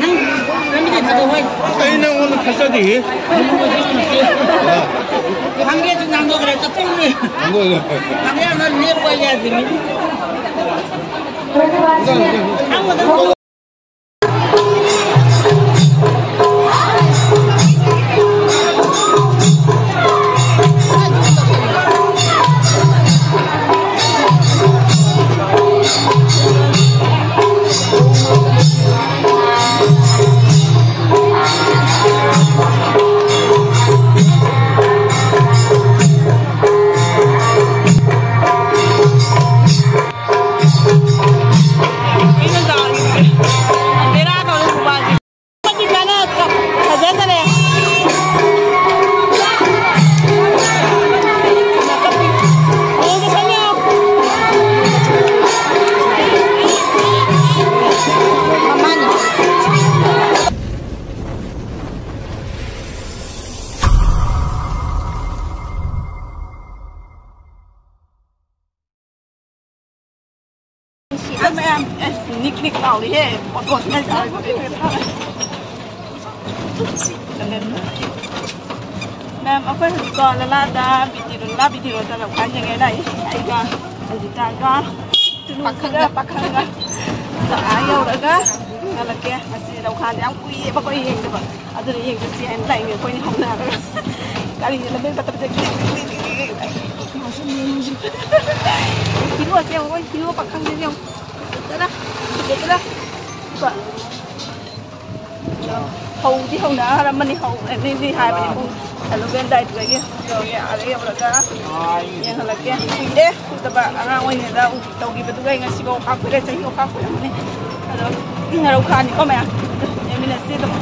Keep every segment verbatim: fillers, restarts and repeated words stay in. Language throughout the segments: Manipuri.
ꯅꯪ ꯂꯝꯕꯤꯗ ꯊꯥꯗꯣꯛꯑꯣ꯫ ꯑꯩ ꯅꯪꯉꯣꯟꯗ ꯊꯥꯖꯗꯦꯍꯦ꯫ ꯈꯪꯗꯦ, ꯑꯗꯨ ꯉꯥꯡꯗꯣꯛꯈ꯭ꯔꯦ, ꯆꯠꯊꯣꯛꯈ꯭ꯔꯦ꯫ ꯉꯥꯡꯗꯣꯛꯈ꯭ꯔꯦ꯫ ꯈꯪꯗꯦ, ꯑꯃ ꯂꯦꯞꯄ ꯌꯥꯗ꯭ꯔꯤꯅꯤ꯫ ꯅꯪ ꯑꯗꯨꯝ ꯃꯌꯥꯝ, ꯑꯁ, ꯅꯤꯛ ꯅꯤꯛ ꯂꯥꯎꯔꯤꯍꯦ꯫ ꯄꯣꯠ ꯄꯣꯠ ꯁꯤꯅ ꯆꯥꯔꯒ ꯂꯣꯏ ꯊꯥꯔꯦ꯫ ꯃꯦꯝ, ꯑꯩꯈꯣꯏ ꯍꯧꯖꯤꯛꯀꯣ ꯂꯂꯥꯗ ꯕꯤꯇꯤꯔꯣ, ꯂꯂꯥ ꯕꯤꯇꯤꯔꯣ ꯇꯧꯔ ꯈ꯭ꯋꯥꯏ ꯌꯦꯡꯉꯦ ꯂꯥꯛꯏ꯫ ꯑꯩꯒ ꯑꯖꯤꯇꯥꯒ ꯇꯨꯂꯨꯁꯤꯒ ꯄꯥꯈꯪꯒ꯫ ꯑꯗꯣ ꯑꯥ ꯌꯧꯔꯒ ꯍꯜꯂꯛꯀꯦ꯫ ꯉꯁꯤ ꯂꯧꯈꯥꯟꯗꯤ ꯌꯥꯝ ꯀꯨꯏꯌꯦꯕ ꯑꯩꯈꯣꯏ ꯌꯦꯡꯗꯕ꯫ ꯑꯗꯨꯅ ꯌꯦꯡꯗꯁꯤ ꯍꯥꯏꯅ ꯂꯥꯛꯏꯅꯦ ꯑꯩꯈꯣꯏꯅꯤ ꯍꯧꯅꯔꯒ꯫ ꯒꯥꯔꯤꯁꯦ ꯂꯝꯕꯦꯟ ꯐꯠꯇꯕꯗ ꯍꯤꯔꯣꯁꯦ ꯌꯦꯡꯉꯣ, ꯍꯤꯔꯣ ꯄꯥꯈꯪꯁꯦ ꯌꯦꯡꯉꯣ꯫ ꯐꯖꯗ꯭ꯔꯥ? ꯐꯖꯗ꯭ꯔꯥ? ꯍꯧꯗꯤ ꯍꯧꯅꯔꯝꯃꯅꯤ, ꯍꯧꯔꯅꯤꯗꯤ ꯍꯥꯏꯕꯅꯤ꯫ ꯄꯨꯡ ꯑꯦꯂꯚꯦꯟ ꯑꯗꯥꯏꯗꯨꯗꯒꯤ ꯌꯧꯔꯦ꯫ ꯑꯥꯗ ꯌꯧꯔꯒ ꯌꯦꯡꯍꯜꯂꯛꯀꯦ꯫ ꯀꯨꯏꯔꯦ ꯎꯗꯕ, ꯑꯉꯥꯡ ꯑꯣꯏꯔꯤꯉꯩꯗ ꯎ-, ꯇꯧꯈꯤꯕꯗꯨꯒ ꯑꯩ ꯉꯁꯤꯐꯥꯎ ꯑꯣꯈꯥꯛ ꯀꯨꯏꯔꯦ, ꯆꯍꯤ ꯑꯣꯈꯥꯛ ꯀꯨꯏꯔꯝꯃꯅꯤ꯫ ꯑꯗꯣ ꯉꯥꯔꯧ ꯈꯥꯅꯤꯀꯣ ꯃꯌꯥꯝ, ꯌꯦꯡꯃꯤꯟꯅꯁꯤ ꯑꯗꯨꯝ꯫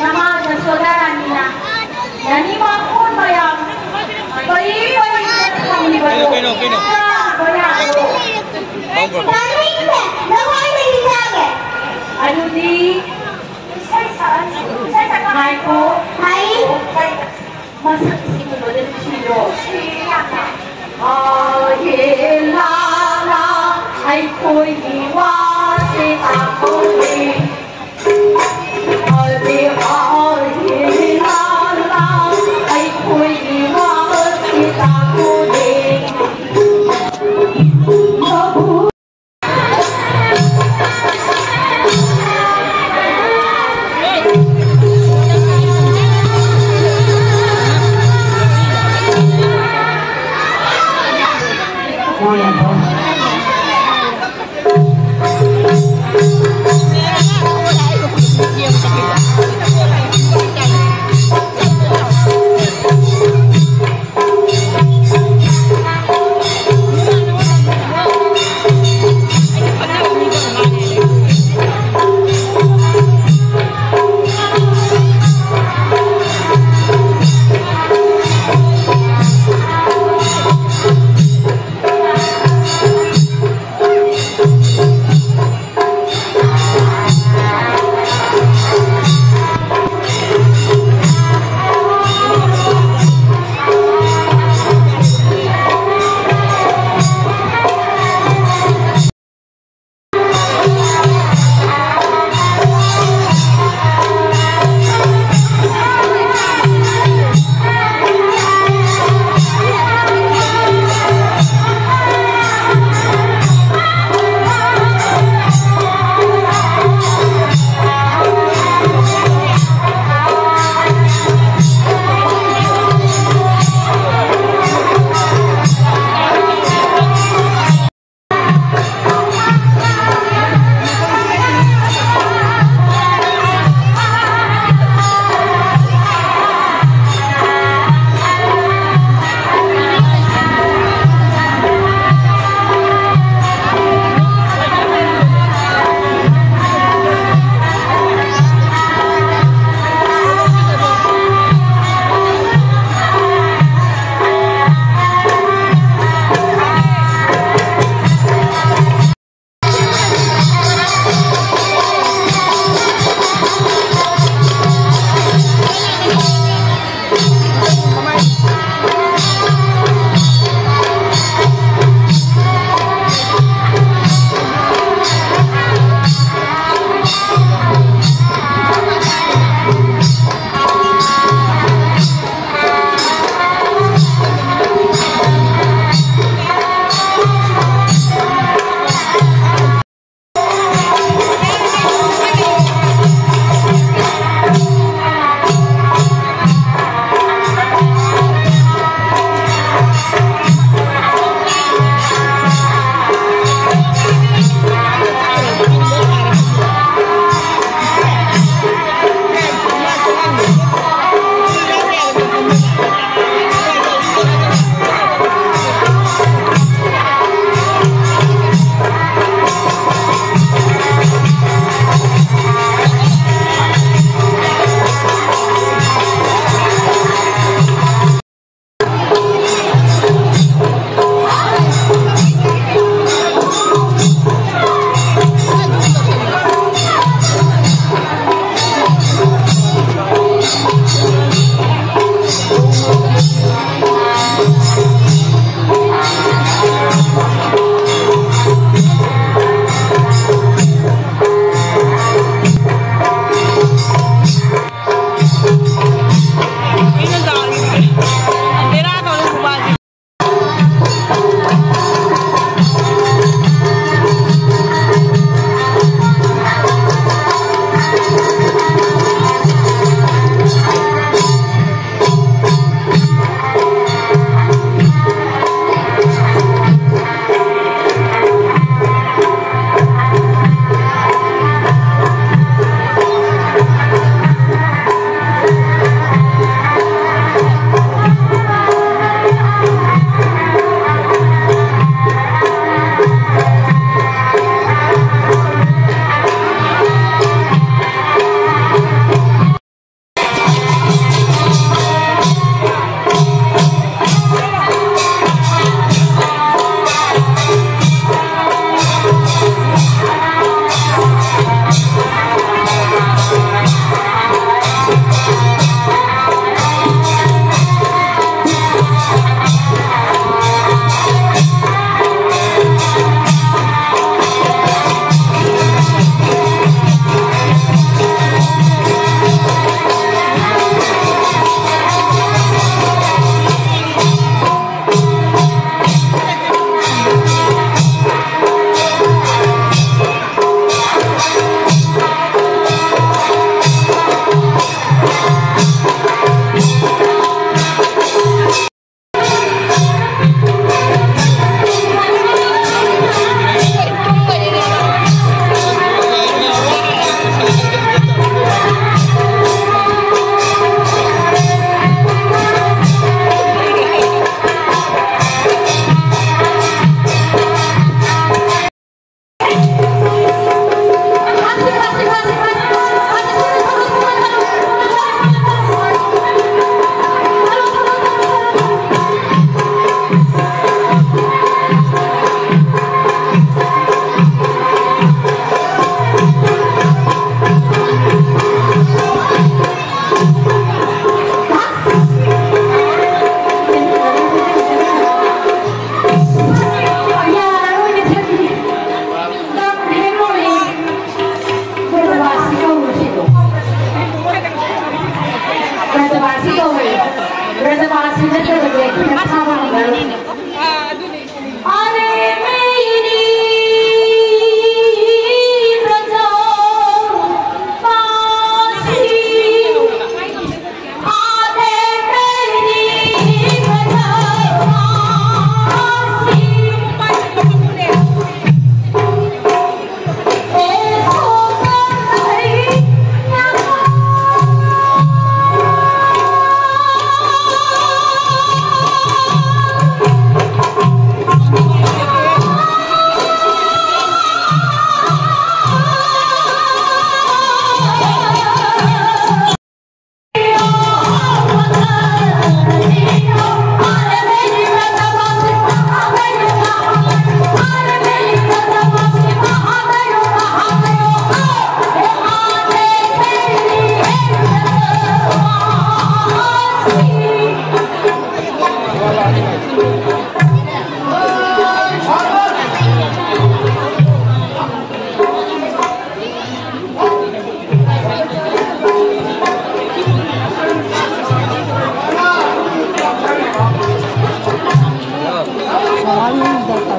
ꯅꯃꯥ ꯖꯁꯣꯗꯥ ꯔꯥꯅꯤꯅ ꯌꯥꯅꯤꯡꯕ ꯑꯄꯣꯟꯕ ꯌꯥꯝ ꯄꯔꯤ ꯄꯔꯤ ꯊꯝꯂꯤꯕꯗꯨ ꯀꯩꯅꯣ, ꯀꯩꯅꯣ, ꯀꯩꯅꯣ? ꯆꯥꯕ ꯌꯥꯕꯗꯨ ꯄꯥꯎ ꯄꯥꯎ꯫ ꯇꯥꯅꯤꯡꯗꯦ, ꯅꯈꯣꯏꯗꯒꯤ ꯆꯥꯒꯦ꯫ ꯑꯗꯨꯗꯤ ꯏꯁꯩ ꯁꯛꯍꯟ-, ꯏꯁꯩ ꯁꯛꯄ ꯉꯥꯏꯈꯣ꯫ ꯍꯥꯏ꯫ ꯃꯁꯛꯁꯤꯡꯗꯣ ꯅꯨꯡꯁꯤꯗ꯭ꯔꯣ? ꯅꯨꯡꯁꯤ ꯌꯥꯝꯅ꯫ ꯑꯥ, ꯌꯦ, ꯂꯥ, ꯂꯥ, ꯑꯩꯈꯣꯏꯒꯤ ꯋꯥꯁꯦ ꯇꯥꯛꯄꯤꯌꯨ꯫ ꯑꯗꯤ ꯑꯥ, ꯌꯦ, ꯂꯥ, ꯂꯥ, ꯑꯩꯈꯣꯏꯒꯤ ꯋꯥꯁꯦ ꯇꯥꯛꯄꯤꯌꯨ꯫ ꯑꯁꯤ ꯅꯠꯇꯕꯁꯦ ꯑꯩꯈꯣꯏꯅ ꯐꯥꯕ ꯉꯝꯃꯔꯣꯏ꯫ ꯑꯔꯦ ꯃꯦꯔꯤ ꯕꯖꯥꯎ ꯃꯥꯁꯤ, ꯑꯔꯦ ꯃꯦꯔꯤ ꯕꯖꯥꯎ ꯃꯥꯁꯤ꯫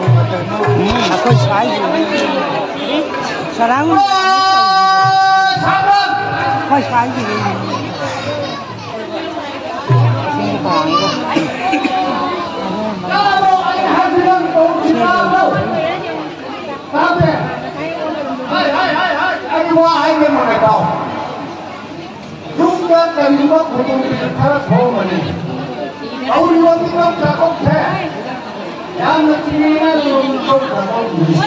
ꯑꯩꯈꯣꯏ ꯁ꯭ꯋꯥꯏꯒꯤ, ꯁꯔꯥꯡ, ꯑꯩꯈꯣꯏ ꯁ꯭ꯋꯥꯏꯒꯤ꯫ ꯇꯥꯕ꯭ꯔꯣ? ꯑꯩ ꯍꯥꯏꯁꯤ ꯅꯪ ꯇꯧꯁꯤ ꯇꯥꯕ꯭ꯔꯣ? ꯇꯥꯗꯦ? ꯍꯥꯏ, ꯍꯥꯏ, ꯍꯥꯏ, ꯍꯥꯏ꯫ ꯑꯩ ꯋꯥ ꯍꯥꯏꯒꯦ ꯃꯨꯟꯅ ꯇꯥꯎ꯫ ꯌꯨꯝꯗ ꯀꯔꯤꯒꯨꯝꯕ ꯈꯨꯗꯣꯡꯊꯤꯕ ꯈꯔ ꯊꯣꯛꯑꯝꯃꯅꯤ꯫ ꯇꯧꯔꯤꯕ ꯃꯤꯅꯣꯛ ꯆꯥꯊꯣꯛꯁꯦ ꯌꯥꯝꯅ ꯆꯤꯡꯅꯅ ꯂꯩꯕ ꯃꯤꯅꯣꯛ ꯆꯥꯊꯣꯛꯁꯤꯅꯤ꯫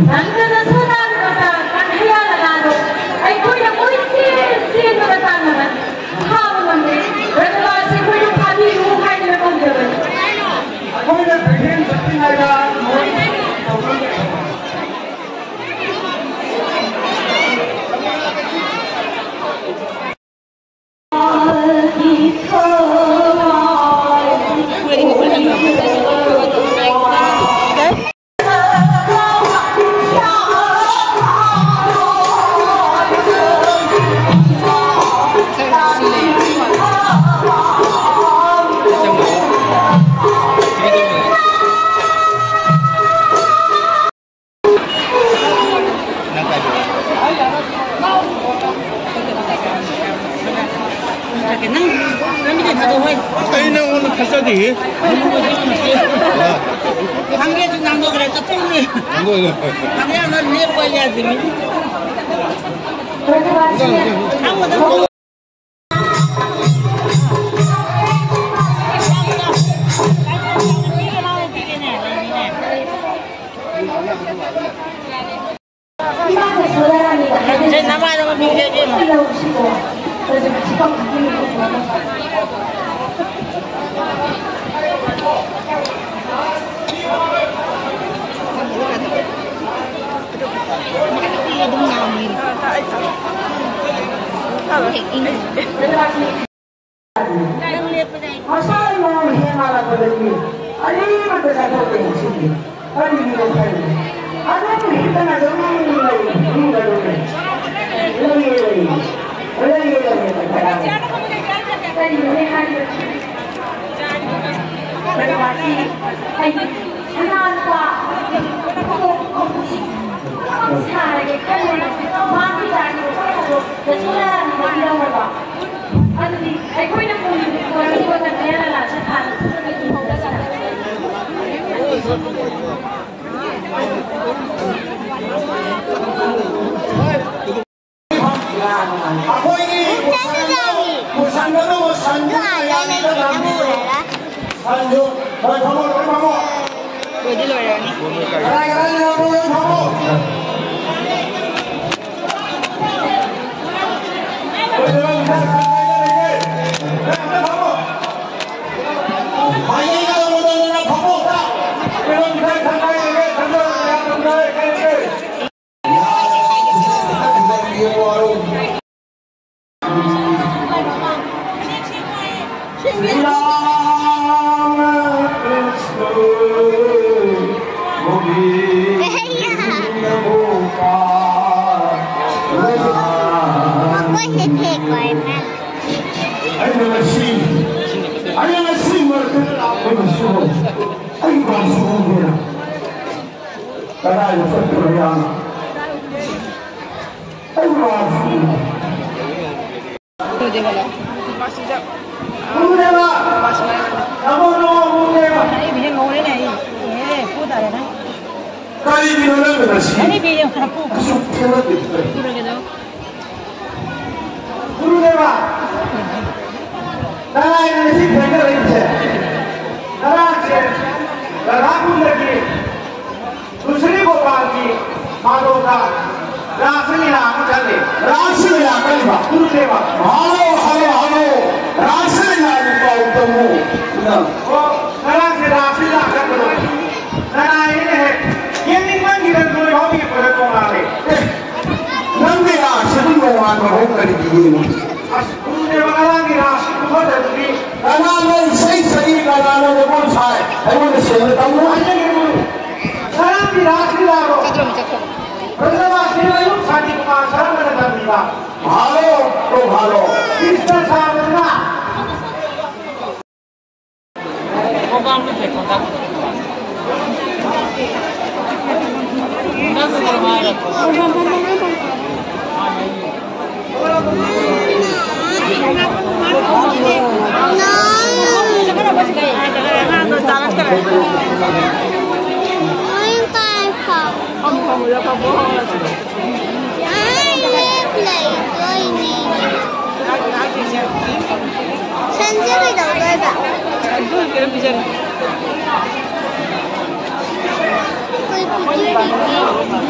ꯅꯪꯅ ꯅꯁꯥ ꯅꯥꯟꯕ ꯃꯇꯥꯡ ꯀꯟꯈꯠꯂꯛꯂꯕ ꯑꯗꯣ ꯑꯩꯈꯣꯏꯅ ꯀꯣꯏꯆꯦꯟ ꯆꯦꯟꯕ ꯃꯇꯥꯡ ꯑꯃ ꯐꯥꯕ ꯉꯝꯗꯦ꯫ ꯔꯇꯨꯂꯥꯁꯤ ꯑꯩꯈꯣꯏꯅ ꯐꯥꯕꯤꯌꯨ ꯍꯥꯏꯗꯅ ꯀꯧꯖꯕꯅꯤ꯫ ꯑꯩꯈꯣꯏꯅ ꯀꯩꯊꯦꯜ ꯑꯩ ꯅꯉꯣꯟꯗ ꯊꯥꯖꯗꯦꯍꯦ꯫ ꯈꯪꯗꯦ, ꯑꯗꯨ ꯉꯥꯡꯗꯣꯛꯈ꯭ꯔꯦ, ꯆꯠꯊꯣꯛꯈ꯭ꯔꯦ꯫ ꯉꯥꯡꯗꯣꯛꯈ꯭ꯔꯦ꯫ ꯈꯪꯗꯦ, ꯑꯗꯨ ꯂꯦꯞꯄ ꯌꯥꯗꯦ꯫ ꯃꯁꯥꯅ ꯃꯔꯣꯜ ꯍꯦ ꯃꯥꯜꯂꯛꯄꯗꯒꯤ ꯑꯔꯦꯝꯕꯗ ꯆꯥꯊꯣꯛꯄ ꯌꯥꯁꯤꯜꯂꯤ꯫ ꯀꯔꯤꯒꯤꯅꯣ ꯈꯪꯗꯦ꯫ ꯑꯗꯨꯝ ꯍꯤꯞꯇꯅ ꯑꯗꯨꯝ ꯂꯩ, ꯐꯃꯨꯡꯗ ꯑꯗꯨꯝ ꯂꯩ꯫ ꯂꯩꯌꯦ, ꯂꯩꯌꯦ꯫ ꯂꯩꯌꯦ, ꯂꯩꯌꯦ꯫ ꯀꯔꯤꯅꯣꯅꯦ ꯍꯥꯏꯔꯤꯕꯁꯤ? ꯀꯔꯤ ꯋꯥꯁꯤ? ꯑꯩ ꯏꯅꯥꯎꯅꯨꯄꯥ ꯁꯥꯔꯒꯦ ꯈꯜꯂꯦ꯫ ꯃꯥꯒꯤ ꯆꯥꯔꯖ ꯂꯧꯊꯣꯛꯄꯗꯣ ꯗꯁꯨ ꯅꯔꯥꯟ ꯂꯧꯕꯤꯔꯝꯃꯕ? ꯑꯗꯨꯗꯤ ꯑꯩꯈꯣꯏꯅ ꯄꯨꯔꯤꯕ ꯄꯣꯠ ꯑꯁꯤ ꯊꯥꯅ ꯑꯩꯈꯣꯏꯒꯤ ꯄꯨꯁꯟꯒꯗꯧꯕ ꯁꯟꯗꯨ ꯌꯥꯔꯤꯗ ꯂꯥꯛꯄꯤꯌꯨ꯫ ꯁꯟꯗꯨ, ꯍꯣꯏ, ꯐꯝꯃꯣ, ꯂꯣꯏ ꯐꯝꯃꯣ꯫ ꯂꯣꯏꯗꯤ ꯂꯣꯏꯔꯅꯤ꯫ ꯀꯗꯥꯏ, ꯀꯗꯥꯏ ꯂꯩꯔꯝꯅꯣ, ꯂꯣꯏ ꯐꯝꯃꯣ꯫ ꯃꯥꯏꯀꯩ ꯀꯔꯝꯕꯗꯅꯣ ꯐꯝꯃꯣ, ꯇꯥ꯫ ꯑꯩꯅ ꯉꯁꯤ, ꯑꯩꯅ ꯉꯁꯤ ꯃꯔꯛꯇ ꯂꯥꯛꯄꯗꯁꯨ ꯑꯩ ꯄꯥꯎꯁꯨ ꯎꯗꯦꯅ꯫ ꯀꯗꯥꯏꯗ ꯆꯠꯈ꯭ꯔꯕ ꯌꯥꯝꯅ? ꯑꯩ ꯄꯥꯎꯁꯨ ꯎꯗꯦ꯫ ꯅꯃꯣ ꯅꯃꯣ ꯒꯨꯔꯨꯗꯦꯕ꯫ ꯑꯩ ꯃꯤꯅ ꯉꯧꯔꯦꯅꯦ ꯑꯩ꯫ ꯑꯦ, ꯄꯨ ꯇꯥꯔꯦ ꯅꯪ꯫ ꯀꯔꯤꯒꯤꯅꯣ ꯅꯪꯅ ꯉꯁꯤ ꯑꯩ ꯃꯤꯅ ꯈꯔ ꯄꯨ꯫ ꯑꯁꯨꯛ ꯊꯦꯡꯅ ꯄꯨꯔꯒꯦꯗꯣ꯫ ꯒꯨꯔꯨꯗꯦꯕ, ꯅꯔꯥꯏꯅ ꯉꯁꯤ ꯊꯦꯡꯅꯔꯛꯏꯁꯦ꯫ ꯉꯔꯥꯡꯁꯦ ꯔꯥꯙꯥꯀꯨꯟꯗꯒꯤ ꯅꯨꯡꯁꯤꯔꯤ ꯒꯣꯄꯥꯜꯒꯤ ꯃꯥꯂꯣꯝꯗ ꯔꯥꯁ ꯂꯤꯂꯥ ꯑꯃ ꯆꯠꯂꯦ꯫ ꯔꯥꯁ ꯂꯤꯂꯥ ꯀꯔꯤꯕ? Gurudev. Hello, hello, hello. Ras ꯂꯤꯂꯥꯒꯤ ꯄꯥꯎ ꯇꯝꯃꯨ꯫ ꯅꯪ꯫ ꯑꯣ, ꯉꯔꯥꯡꯁꯦ ꯔꯥꯁ ꯂꯤꯂꯥ ꯆꯠꯄꯗꯣ ꯅꯔꯥꯏꯅꯦꯍꯦ꯫ ꯌꯦꯡꯅꯤꯡꯃꯟꯈꯤꯗꯅ ꯂꯣꯏ ꯐꯥꯎ ꯌꯦꯡꯕꯗ ꯇꯣꯉꯥꯜꯂꯦ꯫ ꯑꯦ, ꯅꯪꯗꯤ ꯔꯥꯁꯁꯤꯕꯨ ꯅꯣꯡꯉꯥꯟꯕ ꯐꯥꯎ ꯀꯔꯤꯒꯤ ꯌꯦꯡꯉꯤ? ꯑꯁ, ꯒꯨꯔꯨꯗꯦꯕ, ꯉꯔꯥꯡꯒꯤ ꯔꯥꯁꯀꯤ ꯈꯨꯐꯖꯗꯨꯗꯤ꯫ ꯀꯅꯥꯅꯣ ꯏꯁꯩ ꯁꯛꯏ, ꯀꯅꯥꯅꯣ ꯖꯒꯣꯏ ꯁꯥꯏ? ꯑꯩꯉꯣꯟꯗ ꯁꯦꯡꯅ ꯇꯝꯃꯨ꯫ ꯍꯥꯏꯖꯒꯦ ꯒꯨꯔꯨ꯫ ꯉꯔꯥꯡꯒꯤ ꯔꯥꯁ ꯂꯤꯂꯥꯗꯣ ꯕ꯭ꯔꯖꯕꯥꯁꯤ ꯑꯌꯨꯛ ꯁꯥꯟꯇꯤ ꯀꯨꯃꯥꯔ ꯁꯔꯃꯅ ꯇꯝꯕꯤꯕ꯫ ꯍꯜꯂꯣ, ꯇꯣ ꯍꯜꯂꯣ꯫ ꯀ꯭ꯔꯤꯁꯅ ꯁꯥꯕꯗꯨꯅ꯫ ꯁꯟꯁꯦ ꯀꯩꯗꯧꯗꯣꯏꯕ? ꯑꯩꯈꯣꯏ ꯄꯤꯖꯔꯤꯅꯦ꯫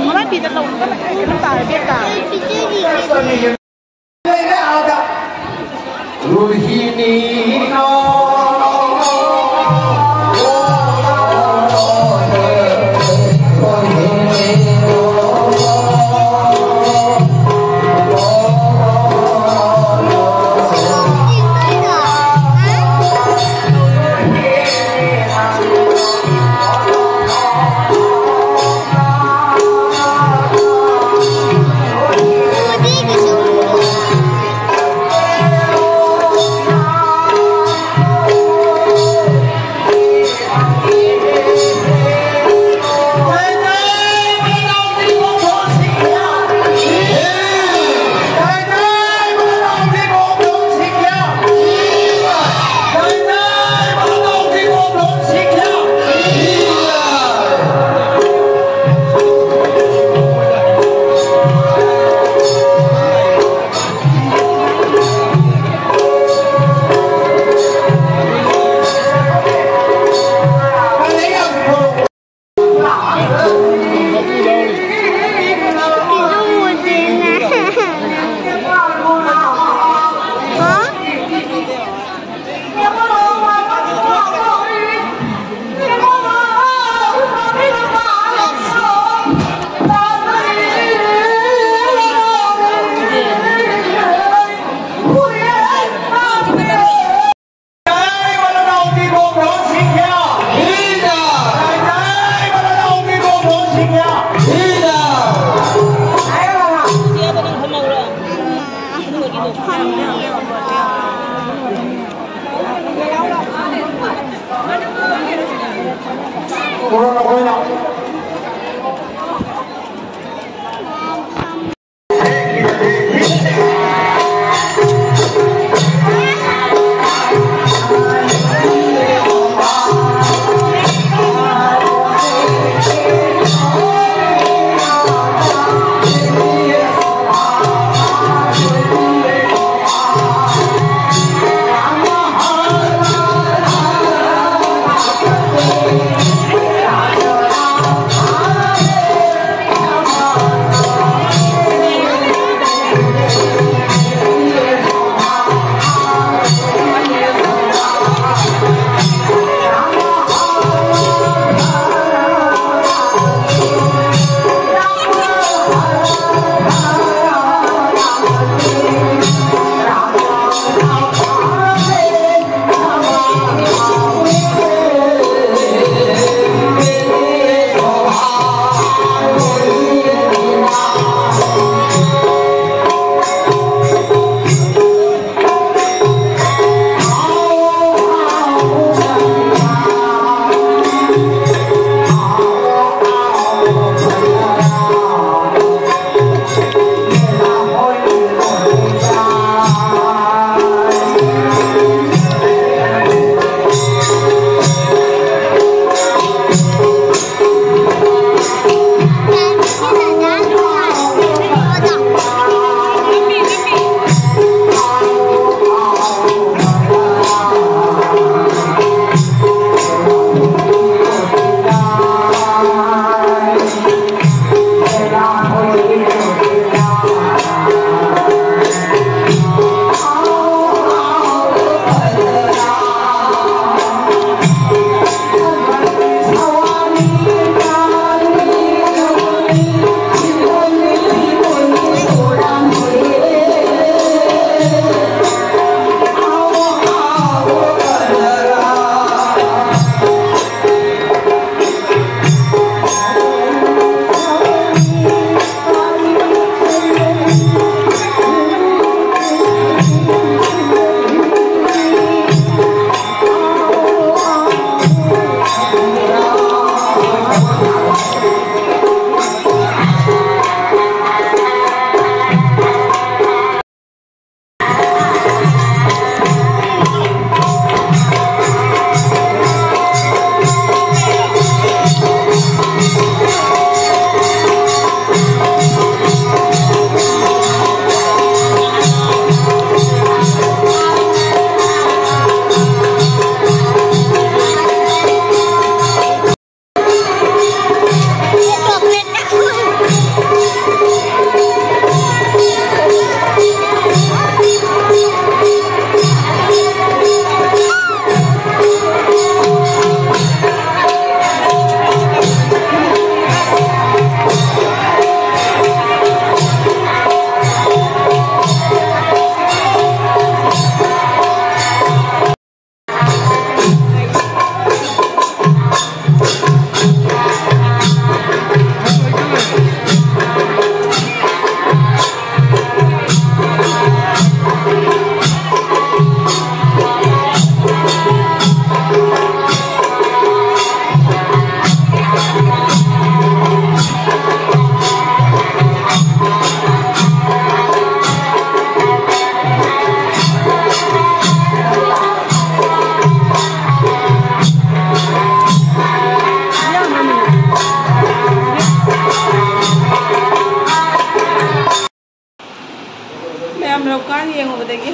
ꯃꯔꯥꯏ ꯄꯤꯗ ꯇꯧꯗꯅ ꯀꯩꯅꯣ ꯇꯥꯔꯦ, ꯕꯦꯛ ꯇꯥꯔꯦ꯫ ꯄꯤꯖꯔꯤꯅꯦ꯫ ꯔꯣꯍꯤꯅꯤ ꯀꯣꯔꯣꯅꯥ ꯑꯩꯈꯣꯏꯅ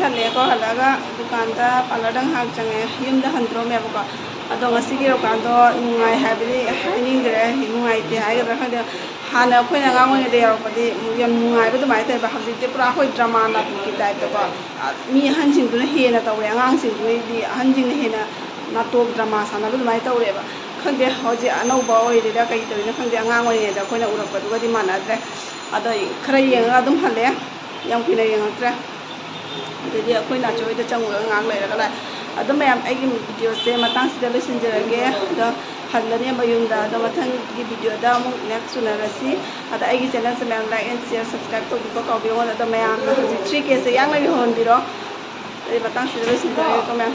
ꯍꯜꯂꯛꯑꯦꯀꯣ꯫ ꯍꯜꯂꯛꯑꯒ ꯗꯨꯀꯥꯟꯗ, ꯄꯥꯔꯂꯔꯗ ꯉꯥꯏꯍꯥꯛ ꯆꯪꯉꯦ꯫ ꯌꯨꯝꯗ ꯍꯟꯗ꯭ꯔꯣꯃꯦꯕꯀꯣ꯫ ꯑꯗꯣ ꯉꯁꯤꯒꯤ ꯔꯣꯀꯥꯟꯗꯣ ꯅꯨꯡꯉꯥꯏ ꯍꯥꯏꯕꯗꯤ ꯍꯥꯏꯅꯤꯡꯗ꯭ꯔꯦ, ꯅꯨꯡꯉꯥꯏꯇꯦ ꯍꯥꯏꯒꯗ꯭ꯔꯥ ꯈꯪꯗꯦ꯫ ꯍꯥꯟꯅ ꯑꯩꯈꯣꯏꯅ ꯑꯉꯥꯡ ꯑꯣꯏꯔꯤꯉꯩꯗ ꯌꯥꯎꯔꯛꯄꯗꯤ ꯌꯥꯝ ꯅꯨꯡꯉꯥꯏꯕ ꯑꯗꯨꯃꯥꯏꯅ ꯇꯧꯋꯦꯕ꯫ ꯍꯧꯖꯤꯛꯇꯤ ꯄꯨꯔꯥ ꯑꯩꯈꯣꯏ ꯗ꯭ꯔꯃꯥ ꯅꯥꯇꯣꯟꯒꯤ ꯇꯥꯏꯞꯇꯀꯣ꯫ ꯃꯤ ꯑꯍꯟꯁꯤꯡꯗꯨꯅ ꯍꯦꯟꯅ ꯇꯧꯋꯦ, ꯑꯉꯥꯡꯁꯤꯡꯗꯨꯅꯗꯤ ꯑꯍꯟꯁꯤꯡꯅ ꯍꯦꯟꯅ ꯅꯥꯇꯣꯛ ꯗ꯭ꯔꯃꯥ ꯁꯥꯟꯅꯕ ꯑꯗꯨꯃꯥꯏꯅ ꯇꯧꯔꯦꯕ꯫ ꯈꯪꯗꯦ, ꯍꯧꯖꯤꯛ ꯑꯅꯧꯕ ꯑꯣꯏꯔꯤꯔꯥ ꯀꯩ ꯇꯧꯔꯤꯅꯣ ꯈꯪꯗꯦ, ꯑꯉꯥꯡ ꯑꯣꯏꯔꯤꯉꯩꯗ ꯑꯩꯈꯣꯏꯅ ꯎꯔꯛꯄꯗꯨꯒꯗꯤ ꯃꯥꯟꯅꯗ꯭ꯔꯦ꯫ ꯑꯗꯣ ꯑꯩ ꯈꯔ ꯌꯦꯡꯉꯒ ꯑꯗꯨꯝ ꯍꯜꯂꯛꯑꯦ, ꯌꯥꯝ ꯀꯨꯏꯅ ꯌꯦꯡꯉꯛꯇ꯭ꯔꯦ꯫ ꯑꯗꯩꯗꯤ ꯑꯩꯈꯣꯏ ꯅꯥꯆꯣꯏꯗ ꯆꯪꯉꯨꯔꯒ ꯉꯥꯏꯍꯥꯛ ꯂꯩꯔꯒ ꯂꯥꯛꯑꯦ꯫ ꯑꯗꯣ ꯃꯌꯥꯝ, ꯑꯩꯒꯤ ꯚꯤꯗꯤꯑꯣꯁꯦ ꯃꯇꯥꯡꯁꯤꯗ ꯂꯣꯏꯁꯤꯟꯖꯔꯒꯦ꯫ ꯑꯗꯣ ꯍꯜꯂꯅꯦꯕ ꯌꯨꯝꯗ꯫ ꯑꯗꯣ ꯃꯊꯪꯒꯤ ꯚꯤꯗꯤꯑꯣꯗ ꯑꯃꯨꯛ ꯅꯦꯛꯁ ꯎꯅꯔꯁꯤ꯫ ꯑꯗ ꯑꯩꯒꯤ ꯆꯦꯅꯦꯜꯁꯦ ꯃꯌꯥꯝ like and share, subscribe ꯇꯧꯕꯤꯕ ꯀꯥꯎꯕꯤꯔꯣ꯫ ꯑꯗꯣ ꯃꯌꯥꯝꯅ ꯍꯧꯖꯤꯛ three Kꯁꯦ ꯌꯥꯡꯅ ꯌꯧꯍꯟꯕꯤꯔꯣ꯫ ꯑꯗꯩ ꯃꯇꯥꯡꯁꯤꯗ ꯂꯣꯏꯁꯤꯟꯖꯔꯒꯦꯀꯣ ꯃꯌꯥꯝ꯫